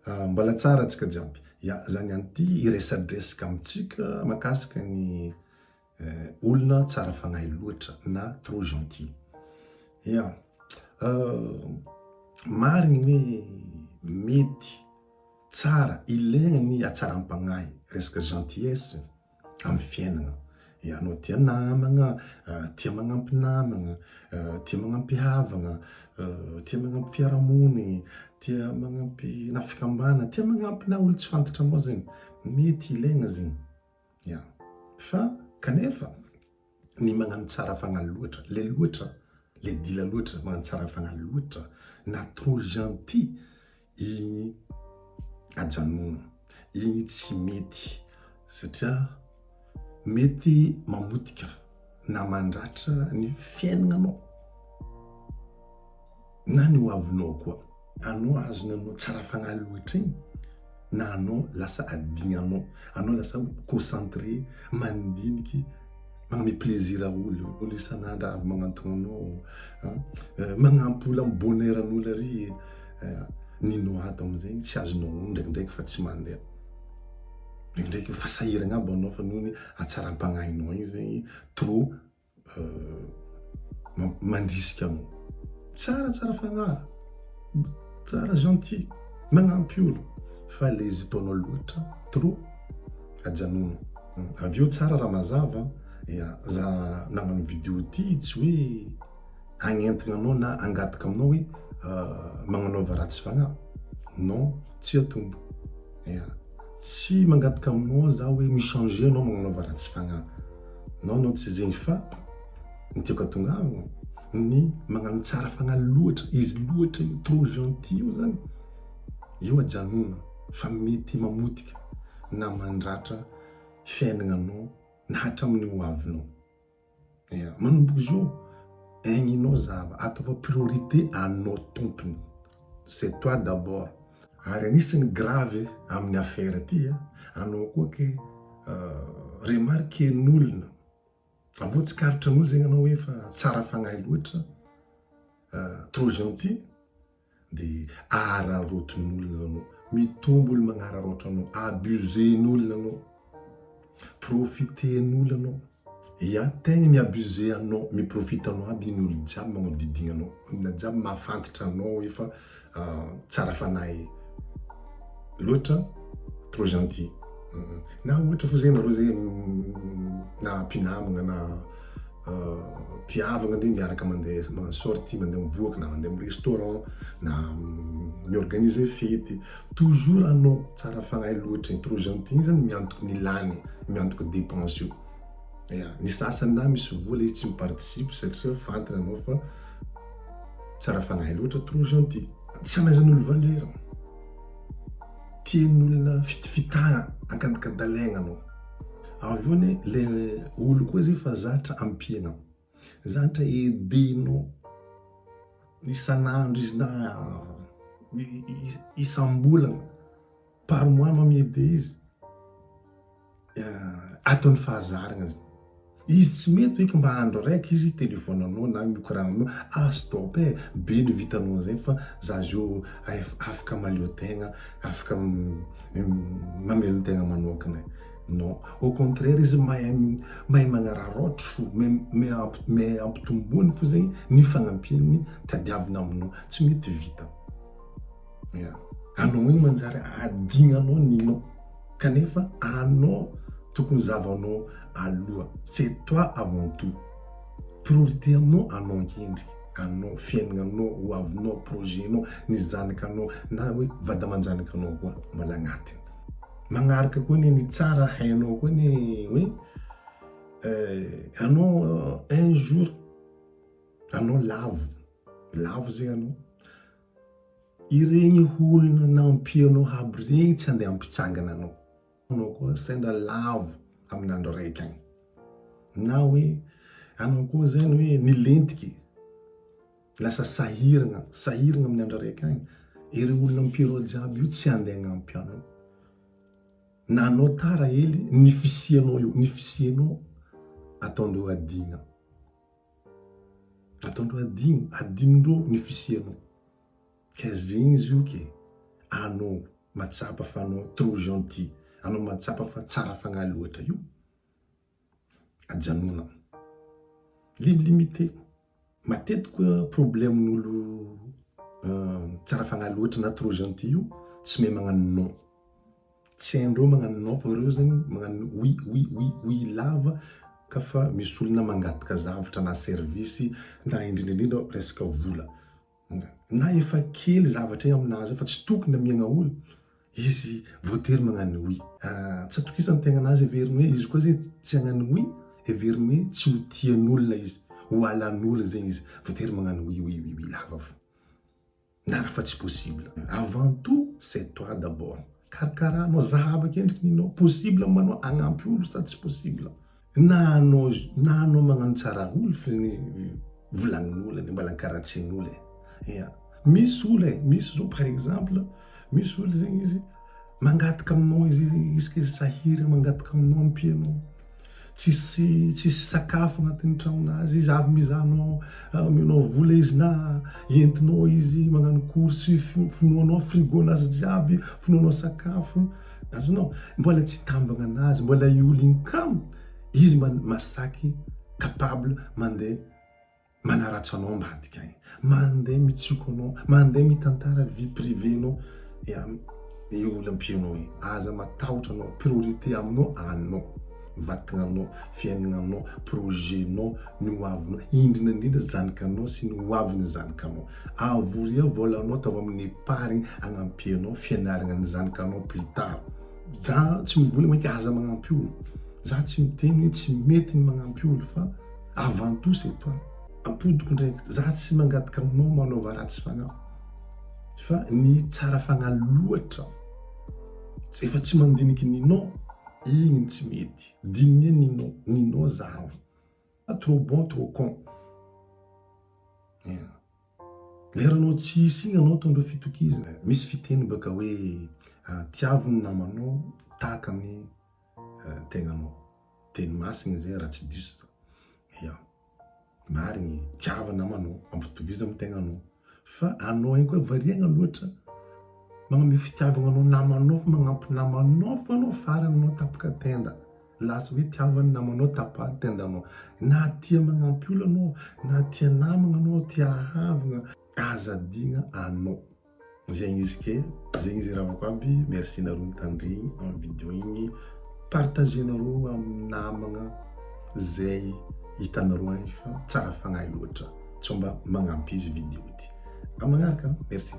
Mbola tsara antsika jiaby. Ya, za niany ty hiresadresaka amintsika makasika ny olona tsara fagnahy loatra na trop gentil. Ya, marigny hoe mety, tsara, ilaigna ny hatsaram-pagnahy, resaka gentillesse. amin'ny fiainana. Ianao tia namagna, tia magnampy namagna, tia magnampy havagna, tia magnampy fiarahamonigny, tia magnampy na fikambanana, tia magnampy na olo tsy fantatranao zegny, mety ilaigna zegny, ya. Fa kanefa ny magnano tsara fagnahy loatra, le loatra, le dila loatra, magnano tsara fagnahy loatra na trop gentil, Igny ajanona, igny tsy mety satria mety mamotika na mandratra ny fiaignanao na ny hoavinao koa. Anao azony anao tsara fagnahy loatra igny na anao lasa adignanao, anao lasa concentré mandiniky magname plaisir olo, olo isan'andro avy magnantogna anao, magnampy olo amy bonheur an'olo ary. Nino ato amizegny tsy azonao ono ndraikindraiky fa tsy mandeha ndraikindraiky fa sahiragna aby anao fa noho ny hatsaram-pagnahinao igny zegny trop mandrisika anao tsara tsara fagnahy tsara gentil magnampy olo fa le izy ataonao loatra trop ajanona avy eo tsara raha mazava ya za nagnano video ty tsy hoe hagnentigna anao na hangataka aminao hoe magnanaova ratsy fagnahy, non tsia Tompo, ya, tsy mangataka aminao za hoe mi-changer anao magnanaova ratsy fagnahy, non non tsy zegny fa ny tiako atongavagna ny magnano tsara fagnahy loatra, izy loatra io trop gentil io zany, io ajanona fa mety mamotika na mandratra fiaignananao na hatramin'ny ho avinao. Ya, manomboka izao, aigninao zava, ataova priorité anao tompony, c'est toi d'abord. Ary anisany grave amin'ny affaire ty a, anao koa ke remarquer-n'olona, avy eo tsikaritran'olo zegny anao hoe fa tsara fagnahy loatra, trop gentil, de araraotin'olona anao, mitombo olo magnararaotra anao, abuser-n'olona anao, profiter-n'olo anao, ya tegna mi-abuser anao, mi-profite anao aby ny olo jiaby magnodidigna anao, olona jiaby mahafantatra anao efa tsara fanahy loatra, trop gentil, na ohatra fo zegny nareo zegny na mpinamagna na mpihavagna dia miaraka mandeha magnano sortie, mandeha mivoaka na mandeha amin'ny restaurant na mi-organiser fety, toujours anao tsara fagnahy loatra igny, trop gentil igny zany miantoky ny lany, miantoky dépense io, ya, ny sasany na misy vola izy tsy mi-participe satria fantany anao fa tsara fagnahy loatra, trop gentil, tsy amaizan'olo valeur, tian'olona fitifitahana, ankadikadalaigna anao. Avy eo anie le olo koa zay fa zatra ampiana, zatra aider-nao isan'andro izy na isam-bolana, par mois anao mi-aider izy, ataony fahazarana zay. Izy tsy mety hoe mba andro araiky izy telephone anao na mikoragna aminao, ah stop eh, be ny vitanao zegny fa za zio afaka mahaleo tegna, afaka mamelon-tegna manokagna. Non, au contraire izy mahay mahay magnararaotro fo, mahay ampitomboany fo zegny ny fagnampiany tadiavina aminao, tsy mety vita. Ya, anao igny manjary adignanao ninao kanefa anao tokony zavanao aloha, c'est toi avant tout, priorité aminao anao ankendriky, anao, fiaignanao, ho avinao, projet-nao, ny zanakanao na hoe vady aman-janakanao koa mbola agnatiny. Magnaraka koa anie ny tsara hainao koa anie hoe anao un jour anao lavo, lavo zegny anao, iregny olona nampianao aby regny tsy andeha hampitsangana anao, anao koa sendra lavo amin'ny andro araiky agny, na hoe anao koa zegny hoe nilentiky, lasa sahiragna, sahiragna amin'ny andro araiky agny, ireo olona ampianao jiaby io tsy andeha hagnampy anao, na anao tara hely ny fisianao io, ny fisianao ataondreo adigna. Ataondreo adino, adinondreo ny fisianao. Ka zegny izy io ke, anao. mahatsapa fa anao trop gentil, anao mahatsapa fa tsara fagnahy loatra io, ajanona. Limité. Matetika problème-n'olo tsara fagnahy loatra na trop gentil io, tsy mahay magnano non. Tsy haindreo magnano non fa reo zegny magnano oui oui oui oui lava ka fa misy olona mangataka zavatra na service na indrindra indrindra resaka vola. Na efa kely zavatra igny aminazy fa tsy tokony amiagna olo, izy voatery magnano oui. Tsy atokisany tegnanazy heveriny hoe izy koa zegny tsy hagnano oui, heveriny hoe tsy ho tian'olona izy, ho halan'olo zegny izy, voatery magnano oui oui oui oui lava fô. Na raha fa tsy possible. Avant tout c'est toi d'abord. Karakaranao, zahava akendriky ninao, possible amanao hagnampy olo sa tsy possible. Na anao na anao magnano tsara olo fa ny volagnin'olo anie mbala karatsian'olo e. Ya. Misy olo e, misy zao par exemple, misy olo zegny izy mangataka aminao izy isaka izy sahiragna mangataka aminao ampianao. Tsisy tsisy sakafo agnatin'ny tragnonazy izy avy mizaha anao omenao vola izy na entinao izy magnano course fonoanao frigo-nazy jiaby, fonoanao sakafo. Azonao? Mbola tsy tambagna anazy, mbola i olo igny kamo izy mba masaky capable mandeha manaratsy anao ambadika agny, mandeha mitsiko anao, mandeha mitantara vie privée-nao, ya i olo ampianao igny. Aza matahotra anao, priorité aminao anao, vatagnanao, fiaignanao, projet-nao, ny ho avinao, indrindra indrindra zanakanao sy ny ho avin'ny zanakanao. Avoria vôlanao ataovy amin'ny épargne agnampianao fianaragna ny zanakanao plus tard. Za tsy mivolagna hoe aza magnampy olo, za tsy miteny hoe tsy mety ny magnampy olo fa avant tout c'est toi. Ampodiko ndraiky, za tsy mangataka aminao manaova ratsy fagnahy fa ny tsara fagnahy loatra efa tsy mandiniky ny non igny no tsy mety, diniho ny non, ny non zahavo. Trop bon trop con. Yeah. Leranao tsy hisy igny anao ataondreo fitokizana. Misy fiteny baka hoe tiavo ny namanao tahaka ny tegnanao. Teny masigny zay raha tsy diso za. Ya. Marigny, tiava namanao, ampitoviza amin'ny tegnanao. Fa anao igny koa variagna loatra magname fitiavagna anao namanao fa magnampy namanao fô anao farany anao tapaka tenda. Lasa hoe tiava ny namanao tapaha ny tendanao. Na tia magnampy olo anao, na tia namagna anao, tia havagna, aza adigna anao. Zegny izy ke, zegny izy ravako aby, merci nareo nitandrigny am video igny, partager-nareo am namagna zay hitanareo agny fa tsara fagnahy loatra, tsao mba magnampy izy video ty. Am magnaraka, merci.